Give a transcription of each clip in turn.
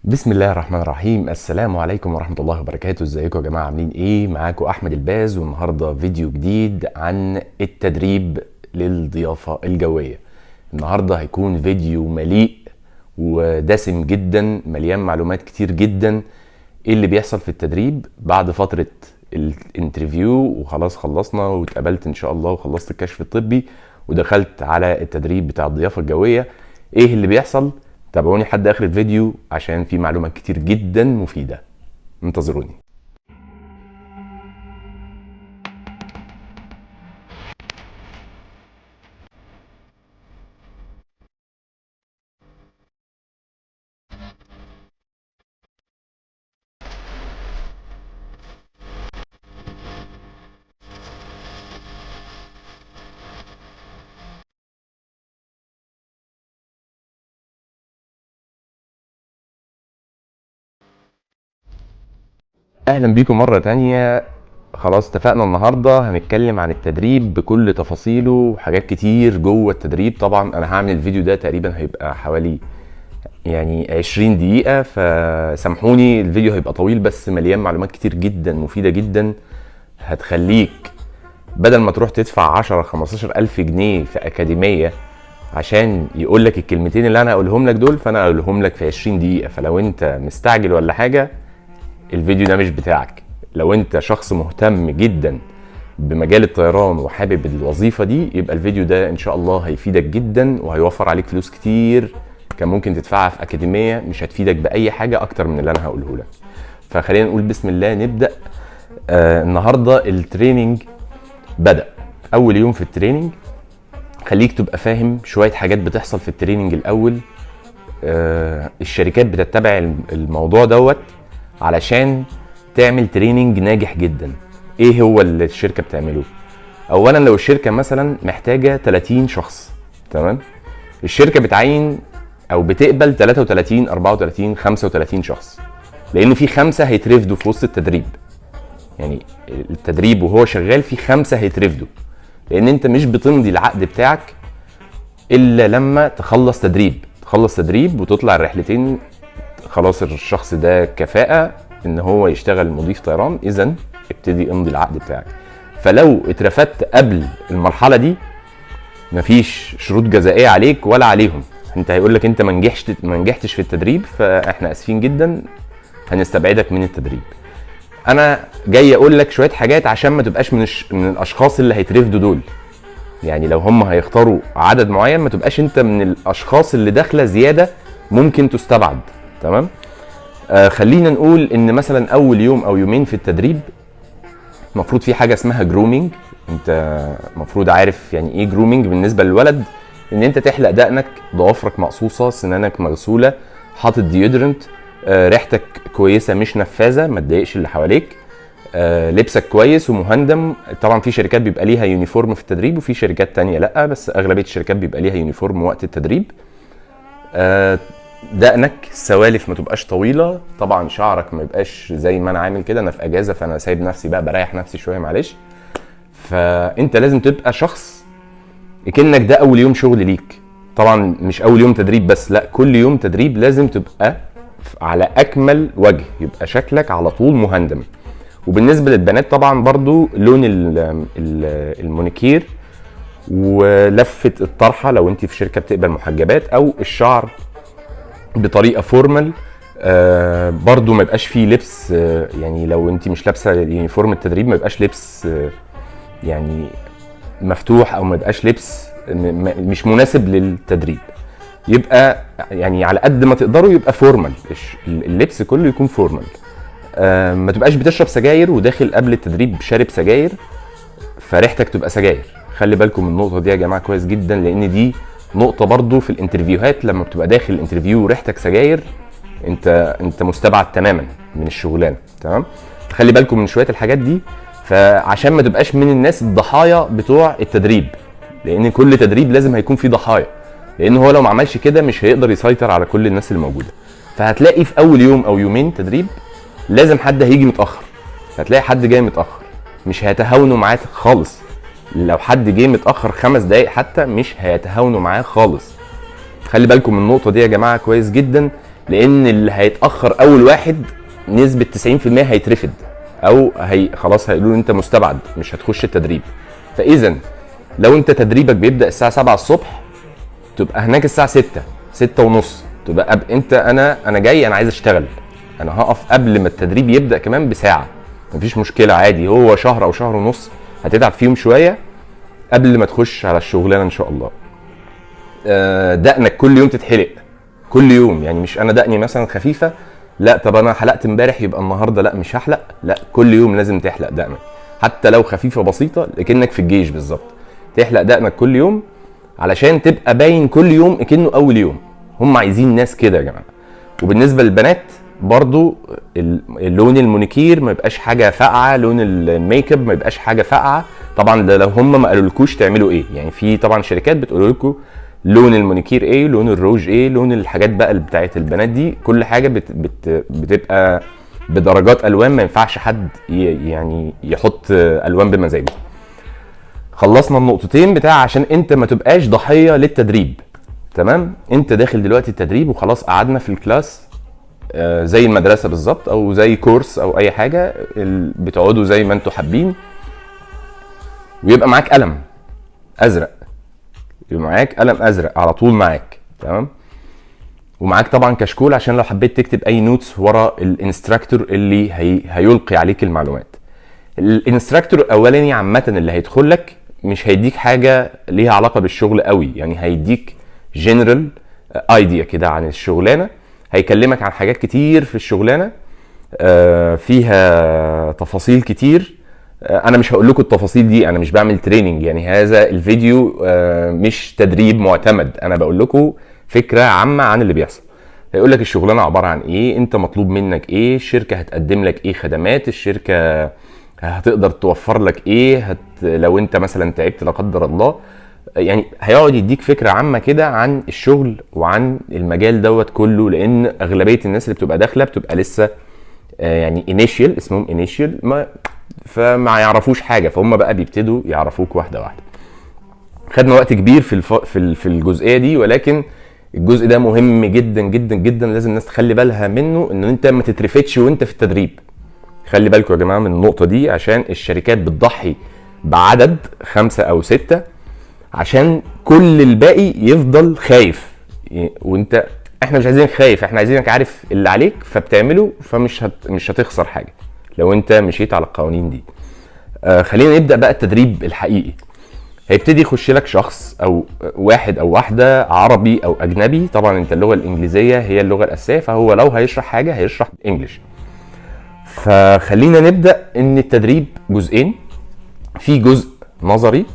بسم الله الرحمن الرحيم. السلام عليكم ورحمة الله وبركاته. ازيكم يا جماعة، عاملين ايه؟ معاكم احمد الباز، والنهاردة فيديو جديد عن التدريب للضيافة الجوية. النهاردة هيكون فيديو مليء ودسم جدا، مليان معلومات كتير جدا. ايه اللي بيحصل في التدريب بعد فترة ال interview وخلاص خلصنا واتقبلت ان شاء الله وخلصت الكشف الطبي ودخلت على التدريب بتاع الضيافة الجوية، ايه اللي بيحصل؟ تابعوني لحد اخر الفيديو عشان في معلومات كتير جدا مفيدة، انتظروني. اهلا بيكم مرة تانية. خلاص اتفقنا النهاردة هنتكلم عن التدريب بكل تفاصيله وحاجات كتير جوه التدريب. طبعا انا هعمل الفيديو ده تقريبا هيبقى حوالي 20 دقيقة، فسامحوني الفيديو هيبقى طويل بس مليان معلومات كتير جدا مفيدة جدا، هتخليك بدل ما تروح تدفع 10 15 ألف جنيه في أكاديمية عشان يقول لك الكلمتين اللي أنا هقولهم لك دول، فأنا هقولهم لك في 20 دقيقة. فلو أنت مستعجل ولا حاجة الفيديو ده مش بتاعك. لو انت شخص مهتم جدا بمجال الطيران وحابب الوظيفة دي، يبقى الفيديو ده ان شاء الله هيفيدك جدا وهيوفر عليك فلوس كتير كان ممكن تدفعها في أكاديمية مش هتفيدك بأي حاجة أكتر من اللي أنا هقوله لك. فخلينا نقول بسم الله نبدأ. النهاردة ال training بدأ. أول يوم في ال training خليك تبقى فاهم شوية حاجات بتحصل في ال training الأول. الشركات بتتبع الموضوع دوت علشان تعمل training ناجح جدا. ايه هو اللي الشركة بتعمله؟ اولا لو الشركة مثلا محتاجه 30 شخص، تمام، الشركة بتعين او بتقبل 33 34 35 شخص، لان في 5 هيترفدوا في وسط التدريب. يعني التدريب وهو شغال في 5 هيترفدوا، لان انت مش بتمضي العقد بتاعك الا لما تخلص تدريب، تخلص تدريب وتطلع الرحلتين، خلاص الشخص ده كفاءة ان هو يشتغل مضيف طيران، اذا ابتدي امضي العقد بتاعك. فلو اترفدت قبل المرحلة دي مفيش شروط جزائية عليك ولا عليهم، انت هيقول لك انت ما نجحتش في التدريب، فاحنا اسفين جدا هنستبعدك من التدريب. انا جاي اقول لك شوية حاجات عشان ما تبقاش من الاشخاص اللي هيترفدوا دول. يعني لو هم هيختاروا عدد معين ما تبقاش انت من الاشخاص اللي داخلة زيادة ممكن تستبعد، تمام؟ خلينا نقول ان مثلا اول يوم او يومين في التدريب المفروض في حاجة اسمها grooming. انت المفروض عارف يعني ايه grooming بالنسبة للولد، ان انت تحلق دقنك، ضوافرك مقصوصة، سنانك مغسوله، حاطط deodorant، ريحتك كويسة مش نفاذه، ما تضايقش اللي حواليك، لبسك كويس ومهندم. طبعا في شركات بيبقى ليها uniform في التدريب وفي شركات تانية لا، بس اغلبية الشركات بيبقى ليها uniform وقت التدريب. دقنك السوالف ما تبقاش طويلة، طبعا شعرك ما يبقاش زي ما انا عامل كده، انا في اجازه فانا سايب نفسي بقى بريح نفسي شوية معلش. فانت لازم تبقى شخص كأنك ده اول يوم شغل ليك، طبعا مش اول يوم تدريب بس، لا كل يوم تدريب لازم تبقى على اكمل وجه، يبقى شكلك على طول مهندم. وبالنسبة للبنات طبعا برضو لون المونيكير ولفه الطرحة لو انت في شركة بتقبل محجبات، او الشعر بطريقة formal. برضو ما يبقاش فيه لبس، يعني لو انت مش لابسه uniform التدريب ما يبقاش لبس يعني مفتوح، او ما يبقاش لبس مش مناسب للتدريب. يبقى يعني على قد ما تقدروا يبقى formal، اللبس كله يكون formal. ما تبقاش بتشرب سجاير وداخل قبل التدريب شارب سجاير فريحتك تبقى سجاير. خلي بالكم من النقطة دي يا جماعة كويس جدا، لان دي نقطة برضو في ال interview هات، لما بتبقى داخل ال interview وريحتك سجاير انت مستبعد تماما من الشغلانة، تمام؟ خلي بالكم من شوية الحاجات دي، فعشان ما تبقاش من الناس الضحايا بتوع التدريب، لان كل تدريب لازم هيكون فيه ضحايا، لان هو لو ما عملش كده مش هيقدر يسيطر على كل الناس اللي موجودة. فهتلاقي في اول يوم او يومين تدريب لازم حد هيجي متأخر، هتلاقي حد جاي متأخر، مش هيتهاونوا معاه خالص. لو حد جه متأخر 5 دقايق حتى مش هيتهاونوا معاه خالص. خلي بالكم من النقطة دي يا جماعة كويس جدا، لان اللي هيتاخر اول واحد نسبه 90% هيترفد، او هي خلاص هيقولوا انت مستبعد مش هتخش التدريب. فاذا لو انت تدريبك بيبدا الساعة 7 الصبح، تبقى هناك الساعة 6، 6 ونص، تبقى انت انا جاي، انا عايز اشتغل، انا هقف قبل ما التدريب يبدا كمان بساعة، مفيش مشكلة عادي. هو شهر او شهر ونص هتتعب فيهم شوية قبل ما تخش على الشغلانة ان شاء الله. دقنك كل يوم تتحلق، كل يوم، يعني مش انا دقني مثلا خفيفة، لا طب انا حلقت امبارح يبقى النهارده لا مش هحلق، لا كل يوم لازم تحلق دقنك حتى لو خفيفة بسيطة، لكنك في الجيش بالظبط، تحلق دقنك كل يوم علشان تبقى باين كل يوم كأنه اول يوم. هم عايزين ناس كده يا جماعة. وبالنسبة للبنات برضو اللون المونيكير ما يبقاش حاجة فاقعه، لون الميك اب ما يبقاش حاجة فاقعه. طبعا ده لو هم ما قالولكوش تعملوا ايه، يعني في طبعا شركات بتقول لكم لون المونيكير ايه، لون الروج ايه، لون الحاجات بقى اللي بتاعت البنات دي، كل حاجة بت بت بتبقى بدرجات الوان، ما ينفعش حد يعني يحط الوان بمزاجه. خلصنا النقطتين بتاع عشان انت ما تبقاش ضحية للتدريب، تمام؟ انت داخل دلوقتي التدريب وخلاص، قعدنا في ال class، زي المدرسة بالظبط او زي course او اي حاجة، بتقعدوا زي ما انتوا حابين، ويبقى معاك قلم ازرق، يبقى معاك قلم ازرق على طول معاك، تمام؟ ومعاك طبعا كشكول عشان لو حبيت تكتب اي notes ورا ال instructor اللي هيلقي عليك المعلومات. ال instructor الاولاني عامة اللي هيدخل لك مش هيديك حاجة ليها علاقة بالشغل قوي، يعني هيديك general idea كده عن الشغلانة، هيكلمك عن حاجات كتير في الشغلانة، فيها تفاصيل كتير. انا مش هقول لكم التفاصيل دي، انا مش بعمل training، يعني هذا الفيديو مش تدريب معتمد، انا بقول لكم فكرة عامة عن اللي بيحصل. هيقول لك الشغلانة عبارة عن ايه، انت مطلوب منك ايه، الشركة هتقدم لك ايه خدمات، الشركة هتقدر توفر لك ايه، لو انت مثلا تعبت لا قدر الله، يعني هيقعد يديك فكرة عامة كده عن الشغل وعن المجال دوت كله، لان اغلبية الناس اللي بتبقى داخله بتبقى لسه يعني initial، اسمهم initial، ما فما يعرفوش حاجة، فهم بقى بيبتدوا يعرفوك واحدة واحدة. خدنا وقت كبير في الجزئية دي، ولكن الجزء ده مهم جدا جدا جدا، لازم الناس تخلي بالها منه، ان انت ما تترفدش وانت في التدريب. خلي بالكم يا جماعة من النقطة دي، عشان الشركات بتضحي بعدد 5 أو 6 عشان كل الباقي يفضل خايف، وانت احنا مش عايزينك خايف، احنا عايزينك عارف اللي عليك فبتعمله، فمش مش هتخسر حاجة لو انت مشيت على القوانين دي. خلينا نبدا بقى التدريب الحقيقي. هيبتدي يخش لك شخص او واحد او واحدة، عربي او اجنبي، طبعا انت اللغة الانجليزية هي اللغة الاساسية، فهو لو هيشرح حاجة هيشرح English. فخلينا نبدا ان التدريب جزئين، في جزء نظري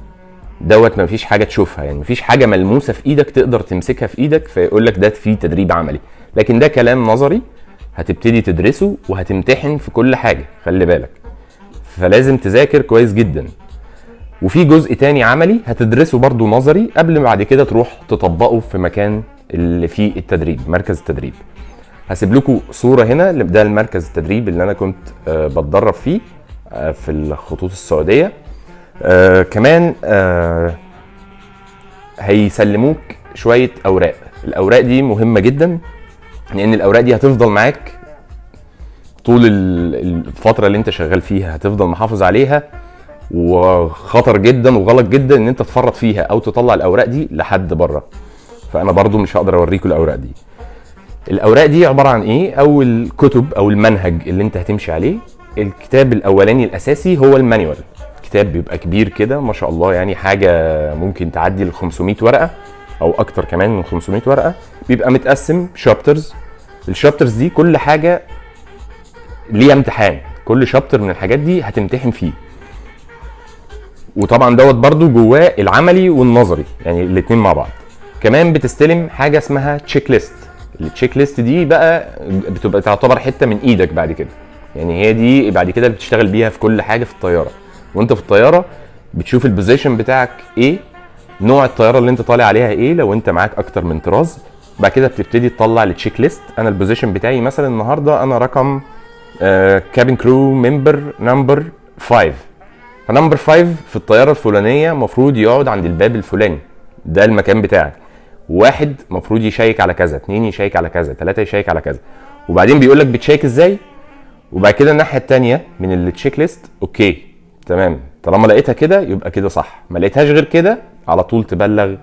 دوت مفيش حاجة تشوفها، يعني مفيش حاجة ملموسة في ايدك تقدر تمسكها في ايدك فيقول لك ده فيه تدريب عملي، لكن ده كلام نظري هتبتدي تدرسه وهتمتحن في كل حاجة، خلي بالك، فلازم تذاكر كويس جدا. وفي جزء تاني عملي هتدرسه برضو نظري قبل ما بعد كده تروح تطبقه في مكان اللي فيه التدريب، مركز التدريب. هسيب لكم صورة هنا، ده المركز التدريب اللي انا كنت بتدرب فيه في الخطوط السعودية. كمان هيسلموك شوية أوراق، الأوراق دي مهمة جدا لأن الأوراق دي هتفضل معاك طول الفترة اللي انت شغال فيها، هتفضل محافظ عليها، وخطر جدا وغلط جدا ان انت تفرط فيها او تطلع الاوراق دي لحد بره. فانا برضو مش هقدر اوريكم الاوراق دي. الاوراق دي عبارة عن ايه؟ او الكتب او المنهج اللي انت هتمشي عليه. الكتاب الاولاني الاساسي هو ال manual، كتاب بيبقى كبير كده ما شاء الله، يعني حاجة ممكن تعدي ال 500 ورقة او اكتر كمان من 500 ورقة. بيبقى متقسم chapters، ال chapters دي كل حاجة ليها امتحان، كل chapter من الحاجات دي هتمتحن فيه. وطبعا دوت برضو جواه العملي والنظري، يعني الاتنين مع بعض. كمان بتستلم حاجة اسمها checklist، ال checklist دي بقى بتبقى تعتبر حتة من ايدك بعد كده، يعني هي دي بعد كده اللي بتشتغل بيها في كل حاجة في الطيارة. وانت في الطيارة بتشوف ال position بتاعك ايه، نوع الطيارة اللي انت طالع عليها ايه، لو انت معاك اكتر من طراز. بعد كده بتبتدي تطلع ال checklist. انا ال position بتاعي مثلا النهارده انا رقم cabin crew member number 5، ف number 5 في الطيارة الفلانية المفروض يقعد عند الباب الفلاني، ده المكان بتاعك. واحد المفروض يشيك على كذا، اتنين يشيك على كذا، تلاتة يشيك على كذا، وبعدين بيقول لك بتشيك ازاي. وبعد كده الناحية التانية من ال checklist، okay تمام، طالما لقيتها كده يبقى كده صح، ما لقيتهاش غير كده على طول تبلغ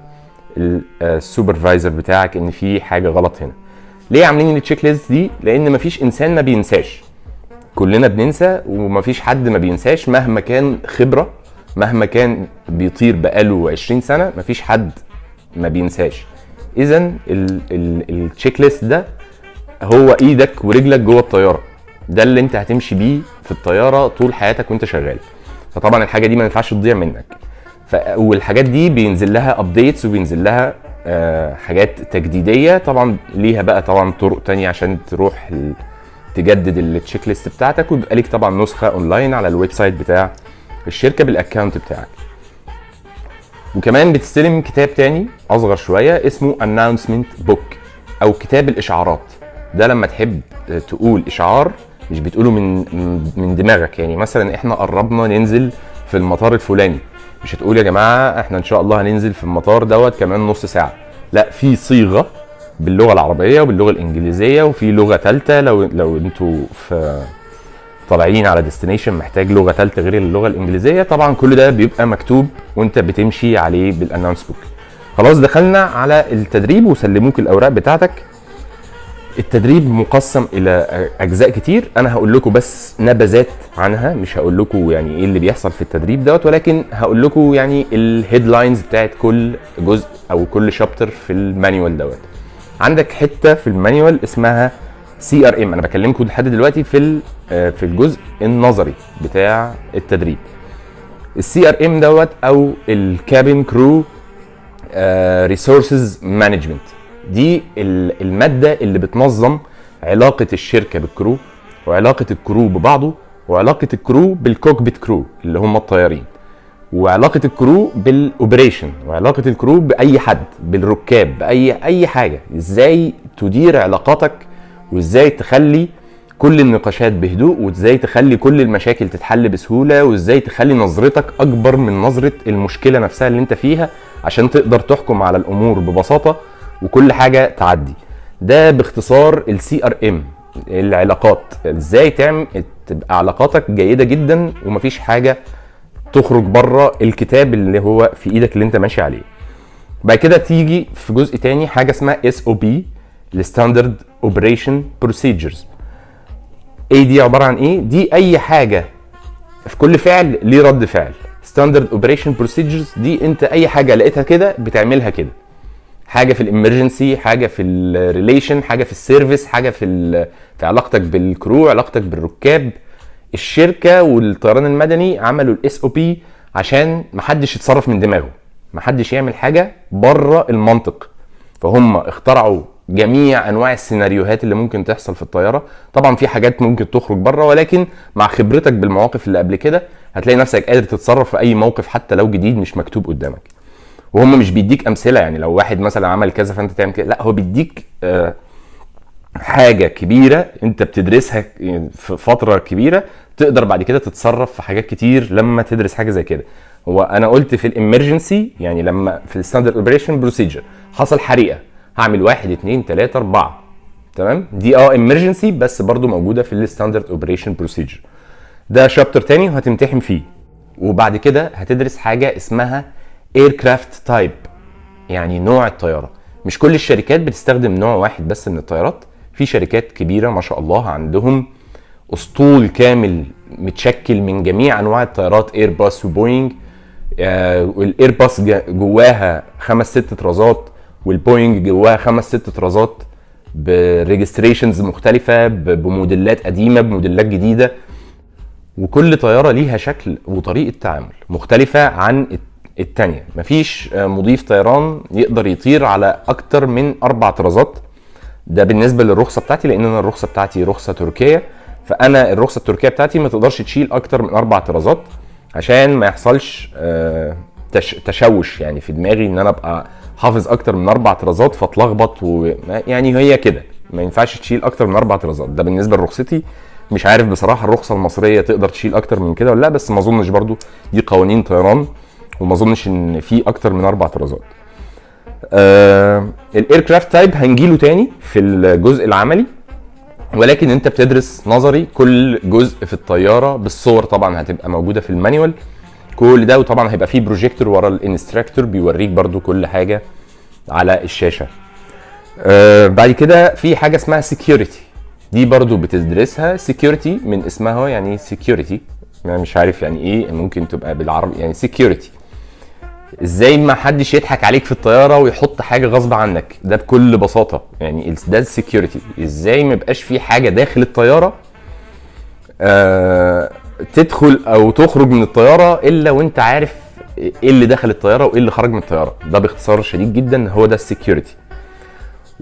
ال supervisor بتاعك ان في حاجة غلط هنا. ليه عاملين ال checklist دي؟ لان مفيش انسان ما بينساش، كلنا بننسى ومفيش حد ما بينساش مهما كان خبره، مهما كان بيطير بقاله 20 سنه، مفيش حد ما بينساش. اذا ال checklist ده هو ايدك ورجلك جوه الطياره، ده اللي انت هتمشي بيه في الطيارة طول حياتك وانت شغال. فطبعا الحاجة دي ما ينفعش تضيع منك. والحاجات دي بينزل لها updates وبينزل لها حاجات تجديديه، طبعا ليها بقى طبعا طرق تانية عشان تروح تجدد ال checklist بتاعتك، ويبقى ليك طبعا نسخه اونلاين على ال website بتاع الشركة بال account بتاعك. وكمان بتستلم كتاب تاني اصغر شوية اسمه announcement book او كتاب الاشعارات. ده لما تحب تقول اشعار مش بتقوله من دماغك، يعني مثلا احنا قربنا ننزل في المطار الفلاني، مش هتقول يا جماعة احنا ان شاء الله هننزل في المطار دوت كمان نص ساعة، لا، في صيغة باللغة العربية وباللغه الانجليزية، وفي لغة ثالثة لو انتوا في طالعين على destination محتاج لغة ثالثة غير اللغة الانجليزية. طبعا كل ده بيبقى مكتوب وانت بتمشي عليه بال announce book. خلاص دخلنا على التدريب وسلموك الاوراق بتاعتك. التدريب مقسم الى اجزاء كتير، انا هقول لكم بس نبذات عنها، مش هقول لكم يعني ايه اللي بيحصل في التدريب دوت، ولكن هقول لكم يعني ال headlines بتاعت كل جزء او كل chapter في ال manual دوت. عندك حتة في ال manual اسمها CRM، انا بكلمكم لحد دلوقتي في الجزء النظري بتاع التدريب. ال CRM دوت او ال cabin crew resources management، دي المادة اللي بتنظم علاقة الشركة بال crew، وعلاقة ال crew ببعضه، وعلاقة ال crew بال cockpit crew اللي هم الطيارين، وعلاقة ال crew بال operation، وعلاقة ال crew باي حد، بالركاب، باي حاجه. ازاي تدير علاقاتك، وازاي تخلي كل النقاشات بهدوء، وازاي تخلي كل المشاكل تتحل بسهوله، وازاي تخلي نظرتك اكبر من نظره المشكلة نفسها اللي انت فيها عشان تقدر تحكم على الامور ببساطة وكل حاجة تعدي. ده باختصار ال CRM، العلاقات، ازاي تعمل تبقى علاقاتك جيدة جدا ومفيش حاجة تخرج بره الكتاب اللي هو في ايدك اللي انت ماشي عليه. بعد كده تيجي في جزء تاني حاجة اسمها SOP، ال standard operation procedures. ايه دي؟ عبارة عن ايه دي؟ اي حاجة في كل فعل ليه رد فعل. standard operation procedures دي انت اي حاجة لقيتها كده بتعملها كده، حاجة في ال emergency، حاجة في ال relation، حاجة في ال service، حاجة في علاقتك بال crew، علاقتك بالركاب. الشركة والطيران المدني عملوا ال SOP عشان محدش يتصرف من دماغه، محدش يعمل حاجة بره المنطق. فهم اخترعوا جميع انواع السيناريوهات اللي ممكن تحصل في الطياره. طبعا في حاجات ممكن تخرج بره، ولكن مع خبرتك بالمواقف اللي قبل كده هتلاقي نفسك قادر تتصرف في اي موقف حتى لو جديد مش مكتوب قدامك. وهم مش بيديك امثله، يعني لو واحد مثلا عمل كذا فانت تعمل كذا، لا، هو بيديك حاجة كبيرة انت بتدرسها في فترة كبيره، تقدر بعد كده تتصرف في حاجات كتير لما تدرس حاجة زي كده. هو انا قلت في ال emergency، يعني لما في ال standard operation procedure حصل حريقة هعمل واحد اتنين تلاتة اربعه، تمام؟ دي emergency بس برضو موجودة في ال standard operation procedure. ده chapter تاني وهتمتحن فيه. وبعد كده هتدرس حاجة اسمها aircraft type، يعني نوع الطياره. مش كل الشركات بتستخدم نوع واحد بس من الطيارات، في شركات كبيرة ما شاء الله عندهم اسطول كامل متشكل من جميع انواع الطيارات، ايرباص وبوينج. والايرباص جواها خمس ست طرازات، والبوينج جواها خمس ست طرازات ب registrations مختلفه، بموديلات قديمه، بموديلات جديده، وكل طيارة ليها شكل وطريقه تعامل مختلفة عن التانية. مفيش مضيف طيران يقدر يطير على اكتر من اربع طرازات. ده بالنسبة للرخصه بتاعتي، لان انا الرخصة بتاعتي رخصه تركيه، فانا الرخصة التركية بتاعتي ما تقدرش تشيل اكتر من اربع طرازات عشان ما يحصلش تشوش يعني في دماغي ان انا ابقى حافظ اكتر من اربع طرازات فاتلخبط يعني هي كده ما ينفعش تشيل اكتر من اربع طرازات. ده بالنسبة لرخصتي. مش عارف بصراحة الرخصة المصرية تقدر تشيل اكتر من كده ولا لا، بس ما اظنش، برضو دي قوانين طيران، وما اظنش ان في اكتر من اربع طرازات. ال aircraft type هنجيله تاني في الجزء العملي، ولكن انت بتدرس نظري كل جزء في الطيارة بالصور، طبعا هتبقى موجودة في ال manual كل ده، وطبعا هيبقى فيه بروجيكتور ورا ال instructor بيوريك برضو كل حاجة على الشاشه. بعد كده في حاجة اسمها security، دي برضو بتدرسها. security من اسمها يعني security، يعني مش عارف يعني ايه، ممكن تبقى بالعربي يعني security، ازاي ما حدش يضحك عليك في الطيارة ويحط حاجة غصب عنك. ده بكل بساطة يعني ده ال security، ازاي ما يبقاش في حاجة داخل الطيارة تدخل او تخرج من الطيارة الا وانت عارف ايه اللي دخل الطيارة وايه اللي خرج من الطياره. ده باختصار شديد جدا هو ده ال security.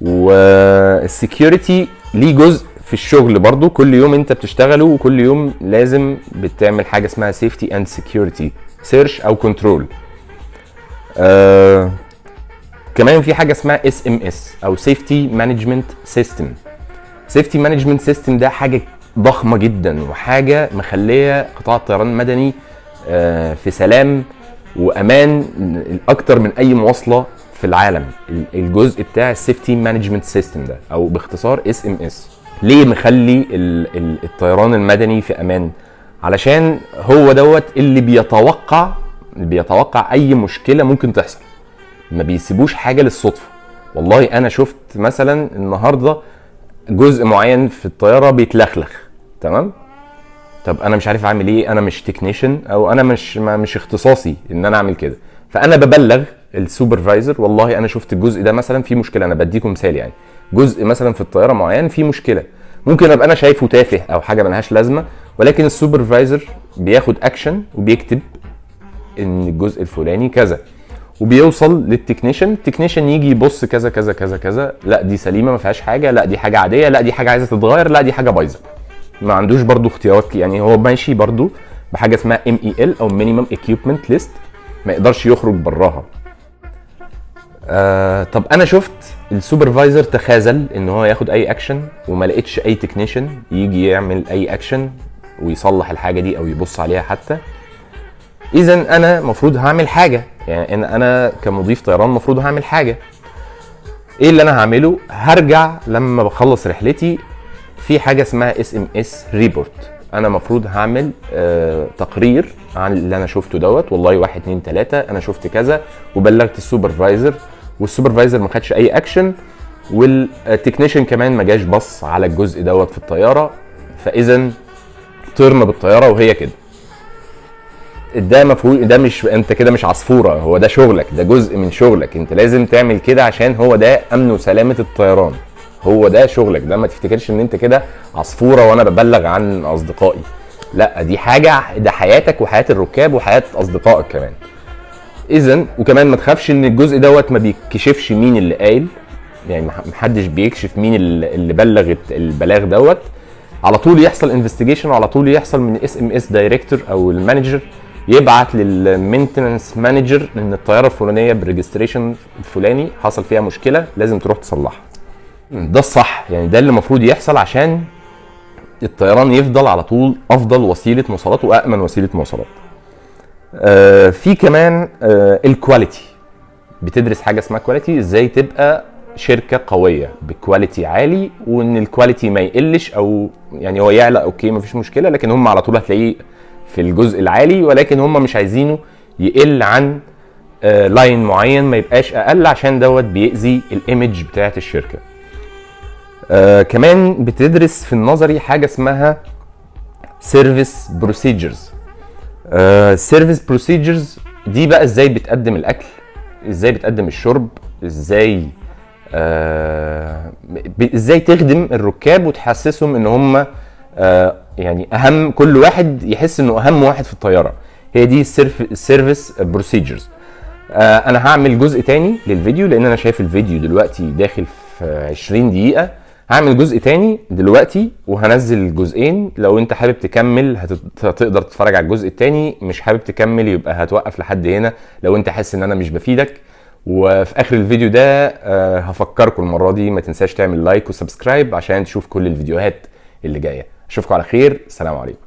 وال security ليه جزء في الشغل برضو، كل يوم انت بتشتغله، وكل يوم لازم بتعمل حاجة اسمها safety and security search او control. كمان في حاجة اسمها SMS او safety management system. safety management system ده حاجة ضخمة جدا، وحاجه مخليه قطاع الطيران المدني في سلام وامان اكتر من اي مواصلة في العالم. الجزء بتاع ال safety management system ده او باختصار SMS، ليه مخلي الطيران المدني في امان؟ علشان هو دوت اللي بيتوقع اي مشكلة ممكن تحصل، ما بيسيبوش حاجة للصدفه. والله انا شفت مثلا النهارده جزء معين في الطيارة بيتلخلخ، تمام؟ طب انا مش عارف اعمل ايه، انا مش technician او انا مش مش اختصاصي ان انا اعمل كده، فانا ببلغ ال supervisor، والله انا شفت الجزء ده مثلا فيه مشكله. انا بديكم مثال، يعني جزء مثلا في الطيارة معين فيه مشكله، ممكن ابقى انا شايفه تافه او حاجة ملهاش لازمه، ولكن ال supervisor بياخد اكشن وبيكتب ان الجزء الفلاني كذا، وبيوصل لل technician. ال technician يجي يبص كذا كذا كذا كذا، لا دي سليمة ما فيهاش حاجه، لا دي حاجة عاديه، لا دي حاجة عايزه تتغير، لا دي حاجة بايظه. ما عندوش برضو اختيارات، يعني هو ماشي برضو بحاجة اسمها MEL او minimum equipment list، ما يقدرش يخرج براها. طب انا شفت ال supervisor تخاذل ان هو ياخد اي اكشن، وما لقيتش اي technician يجي يعمل اي اكشن ويصلح الحاجة دي او يبص عليها حتى. اذا انا المفروض هعمل حاجه، يعني انا كمضيف طيران المفروض هعمل حاجه. ايه اللي انا هعمله؟ هرجع لما بخلص رحلتي في حاجة اسمها SMS report، انا المفروض هعمل تقرير عن اللي انا شفته دوت، والله 1 2 3 انا شفت كذا، وبلغت ال supervisor، وال supervisor ما خدش اي action، وال technician كمان ما جاش بص على الجزء دوت في الطياره، فاذا طرنا بالطيارة وهي كده. ده مفهوم، ده مش انت كده مش عصفوره، هو ده شغلك، ده جزء من شغلك، انت لازم تعمل كده عشان هو ده امن وسلامه الطيران، هو ده شغلك ده. ما تفتكرش ان انت كده عصفوره وانا ببلغ عن اصدقائي، لا دي حاجة، ده حياتك وحياه الركاب وحياه اصدقائك كمان. اذا وكمان ما تخافش ان الجزء دوت ما بيكشفش مين اللي قايل، يعني محدش بيكشف مين اللي بلغ البلاغ دوت. على طول يحصل investigation، وعلى طول يحصل من SMS director او ال manager يبعت لل maintenance manager ان الطيارة الفلانية بال registration الفلاني حصل فيها مشكلة، لازم تروح تصلحها. ده الصح، يعني ده اللي المفروض يحصل عشان الطيران يفضل على طول افضل وسيلة مواصلات وامن وسيلة مواصلات. في كمان ال quality، بتدرس حاجة اسمها quality، ازاي تبقى شركة قوية ب quality عالي، وان ال quality ما يقلش، او يعني هو يعلى okay مفيش مشكله، لكن هم على طول هتلاقيه في الجزء العالي، ولكن هم مش عايزينه يقل عن line معين، ما يبقاش اقل، عشان دوت بيأذي ال image بتاعت الشركة. كمان بتدرس في النظري حاجة اسمها service procedures. service procedures دي بقى ازاي بتقدم الاكل، ازاي بتقدم الشرب، ازاي تخدم الركاب وتحسسهم ان هم يعني اهم، كل واحد يحس انه اهم واحد في الطياره. هي دي ال service procedures. انا هعمل جزء تاني للفيديو لان انا شايف الفيديو دلوقتي داخل في 20 دقيقة. هعمل جزء تاني دلوقتي وهنزل الجزئين. لو انت حابب تكمل هتقدر تتفرج على الجزء التاني، مش حابب تكمل يبقى هتوقف لحد هنا لو انت حاسس ان انا مش بفيدك. وفي اخر الفيديو ده هفكركم المرة دي ما تنساش تعمل like و subscribe عشان تشوف كل الفيديوهات اللي جاية. اشوفكم على خير، السلام عليكم.